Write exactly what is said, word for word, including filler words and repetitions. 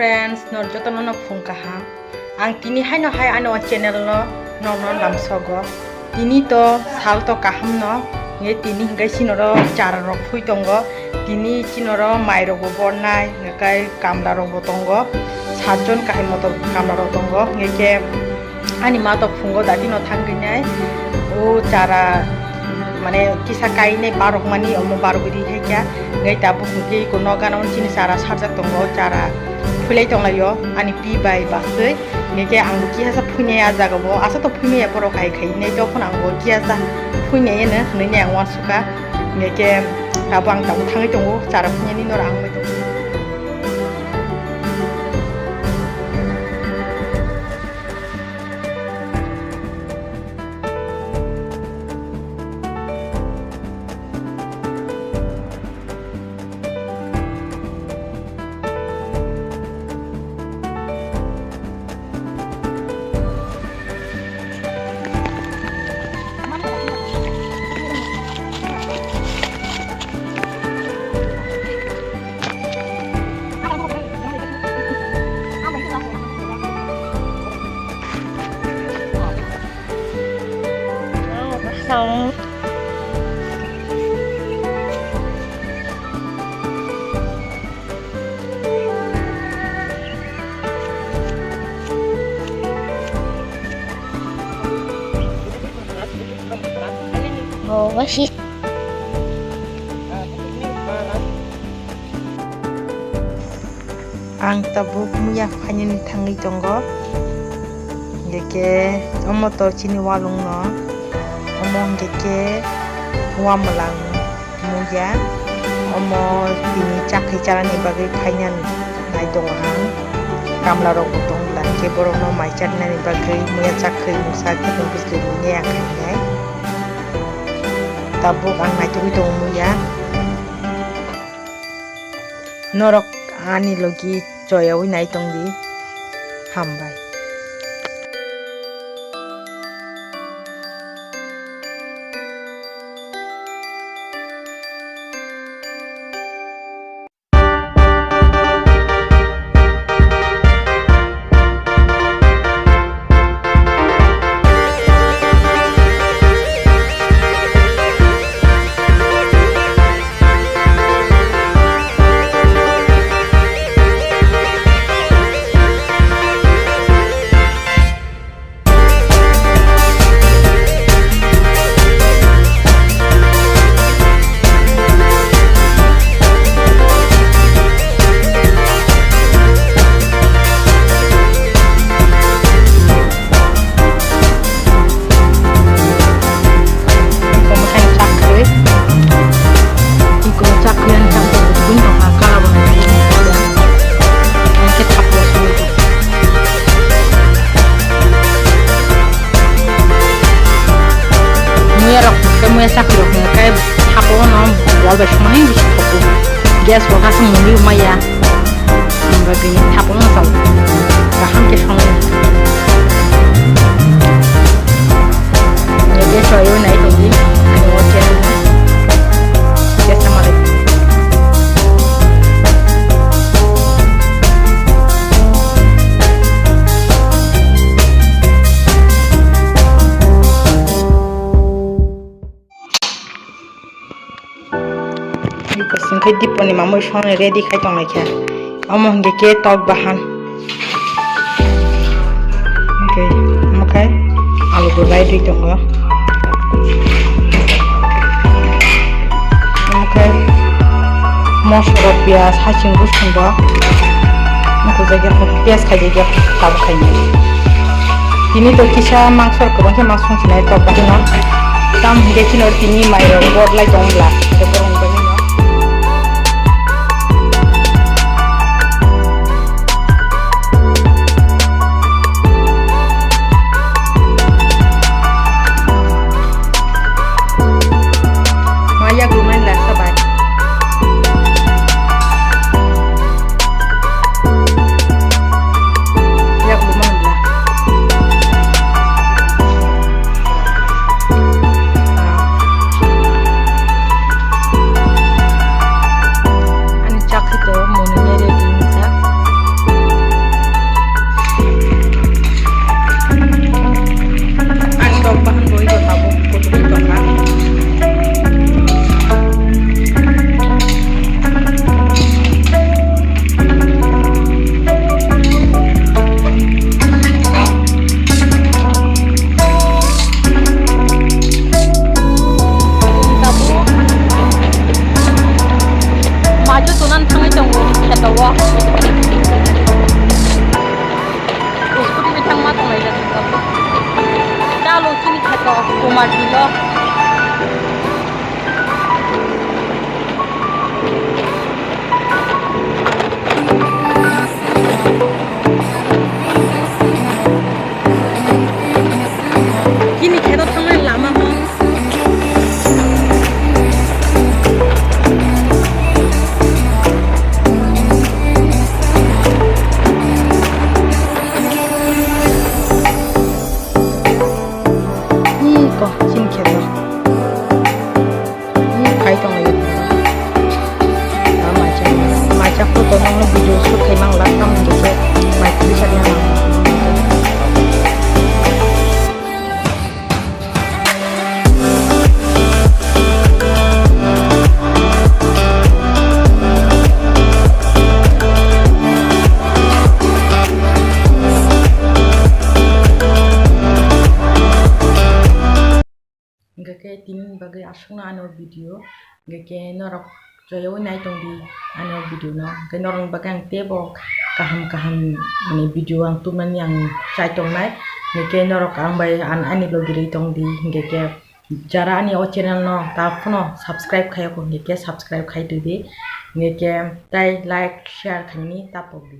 Friends, nor jotono no phung kaham. Ang tini haino hai ano channel no nono lamsogo. Tini to sal to kaham no, nge tini hingke sinoro chara rok phui tongo. Tini sinoro mai rok bo bornai, nge kai kamla rok bo tongo. Satjon kahai moto kamla rok tongo. Nge ke ani ma to phungo dati no thangwi nai. O chara mane kisa kainai barok mani omo barok di hai kya. Ngai tabuk hwnkhe iko noga no chini chara sarjak tongo, chara phulai tonglaio ani pi bai basui. Ngai khe ang bo kisa phuinai a jaga bo, asa to phuinai borok hai khai nai, tokon ang bo kisa phuinai eno hwnwi nai ang uansukha. Ngai khe tabuk ang tabuk thangwi tongo, chara phuinani norok ang bai tongo. Oh, what's this? Ang tabuk muya phainani thangwi tongo. Hingke omo to chini walung no. Omo hingke wamwlang muya. Omo tini chakri chanani bagwi phainani nai tongo ang. Kamla rok bo tong bwla hingke borok no mai chaknani bagwi muya chakri mungsa khe tong bwsli rwini ang khainai. Tabuk ang naitugwi tongo muya. Norok ani logi choyawi nai tongdi. Hambai. Muya rok hwnkhe, muya chakri rok hwnkhe, thapono wall bai songmani bisi thogo. Gas bo kaisa muli maya. Ang bagwi thapono chao. Kaham khe songmani. Gas rok nai tongdi. Ani o channel no. Gas sama lai. Eko singkhe diponi mamui songni ready khai tonglaikha. Omo hingke ke tok bahan. Hingke omo khai alu bo bai dui tongo. Omo khai mosla rok piyaj haching rosong bo. Omo kujagya piyaj khai jagya tabuk khai nai. Tini to kisa mangso rok kwbangkhe ma songsinai tok bahaino. Tam hingke chini oro tini mairok bodlai tong bwla, hingke borokni bagwino. Ma yaklumani lasa bai. Yaklumani bwla. Kumar Bilo. Chini kheto thangnai lama ho. Ih, kok chini kheto. Ih, khai tong lai. Ah, macha, macha photo nang video shoot khai mang lak tam hingke mai kisa dia mang. Hingke khe tini bagwi aswkno ani o video, hingke khe norok joyoi nai tong di ani o video no, hingke norok ni bagwi ang teibo kaham kaham ni video ang tubunani ang chai tongnai, hingke khe norok ang bai an-, ani logi rwi tong di, hingke khe jara ani o channel no ta phano subscribe khai ya kho, hingke khe subscribe khai twi di, hingke khe tai like share khainani ta pok di.